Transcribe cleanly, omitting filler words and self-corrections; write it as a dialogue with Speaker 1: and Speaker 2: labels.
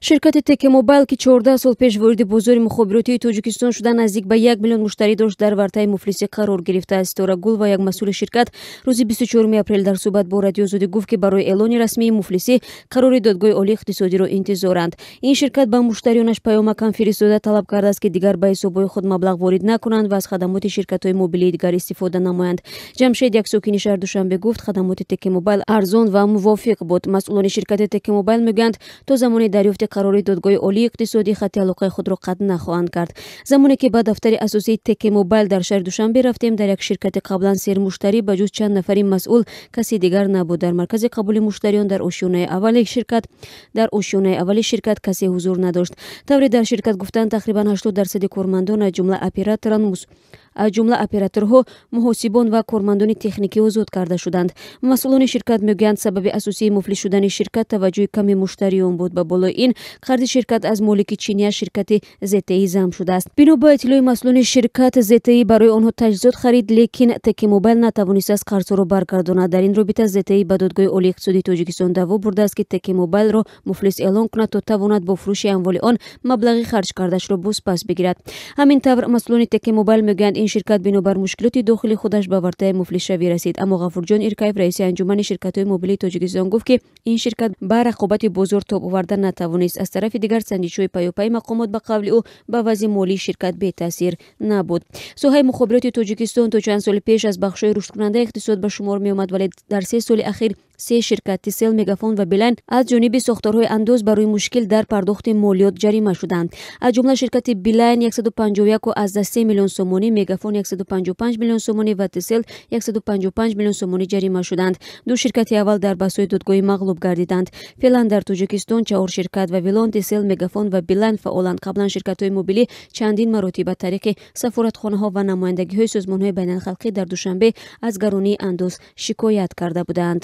Speaker 1: Ширкати Теке Мобайл, ки 14 сол пеш вориди бозори мухобиротии Тоҷикистон шуда, наздик ба 1 миллион муштарӣ дошт, дар вартаи муфлисӣ қарор гирифтааст. Ситора Гулова, як масъули ширкат, рӯзи 24 апрел дар суҳбат бо Радиои Озодӣ гуфт, ки барои эълони расмии муфлисӣ қарори Додгоҳи Олии иқтисодиро интизоранд. Ин ширкат ба муштариёнаш паёмакам фиристода, талаб кардааст, ки дигар ба ҳисобҳои худ маблағ ворид накунанд ва аз хадамоти ширкатҳои мобилии дигар истифода намоянд. Ҷамшед, як сокини шаҳри Душанбе, гуфт, хадамоти Теке Мобайл арзон ва мувофиқ буд. Масъулони ширкати Теке Мобайл мегӯянд, то замони дарёфти қарори Додгоҳи Олии иқтисодӣ хатти алоқаи худро қатъ нахоҳанд кард. Замоне ки ба дафтари асосии Теке Мобайл дар шаҳри Душанбе рафтем, дар як ширкати қаблан сермуштарӣ ба ҷуз чанд нафари масъул каси дигар набуд. Дар маркази қабули муштариён дар ошёнаи аввали ширкат касе ҳузур надошт. Тавре дар ширкат гуфтанд, тақрибан 80 дарсади кормандон, аз ҷумла операторҳо, муҳосибон ва кормандони техникӣ, озод карда шуданд. Масъулони ширкат мегӯянд, сабаби асосии муфлис шудани ширкат таваҷҷӯҳи ками муштариён буд. Ба болои ин, қарзи ширкат аз молики чиния, ширкати ЗТИ, зам шудааст. Бино ба иттилои масъулони ширкат, ЗТИ барои онҳо таҷҳизот харид, лекин Теке Мобайл натавонистааст қарзҳоро баргардонад. Дар ин робита ЗТИ ба Додгоҳи Олии иқтисодии Тоҷикистон даъво бурдааст, ки Теке Мобайлро муфлис эълон кунад, то тавонад бо фурӯши амволи он маблағи харҷ кардаашро бозпас бигирад. Ҳамин тавр, масъулони Теке Мобайл мегӯянд, ин ширкат бинобар мушкилоти дохили худаш ба вартаи муфлисшавӣ расид. Аммо Ғафурҷон Иркаев, раиси Анҷумани ширкатҳои мобилии Тоҷикистон, гуфт, ки ин ширкат ба рақобати бозор тоб оварда натавонист. Аз тарафи дигар, санҷишҳои паёпайи мақомот, ба қавли ӯ, ба вазъи молии ширкат бетаъсир набуд. Соҳаи мухобироти Тоҷикистон то чанд соли пеш аз бахшҳои рушдкунандаи иқтисод ба шумор меомад, вале дар 3 соли ахир се ширкат — Тисел, Мегафон ва Билайн — аз ҷониби сохторҳои андоз барои мушкил дар пардохти молиёт ҷарима шуданд. Аз ҷумла ширкати Билайн 151,3 миллион сомонӣ, Мегафон 155 миллион сомонӣ ва Тисел 155 миллион сомонӣ ҷарима шуданд. Ду ширкати аввал дар баҳсҳои додгоҳӣ мағлуб гардиданд. Феълан дар Тоҷикистон чаҳор ширкат — Вавилон, Тисел, Мегафон ва Билайн — фаъоланд. Қаблан ширкатҳои мобилӣ чандин маротиба тариқи сафоратхонаҳо ва намояндагиҳои созмонҳои байналхалқӣ дар Душанбе аз гаронии андоз шикоят карда буданд.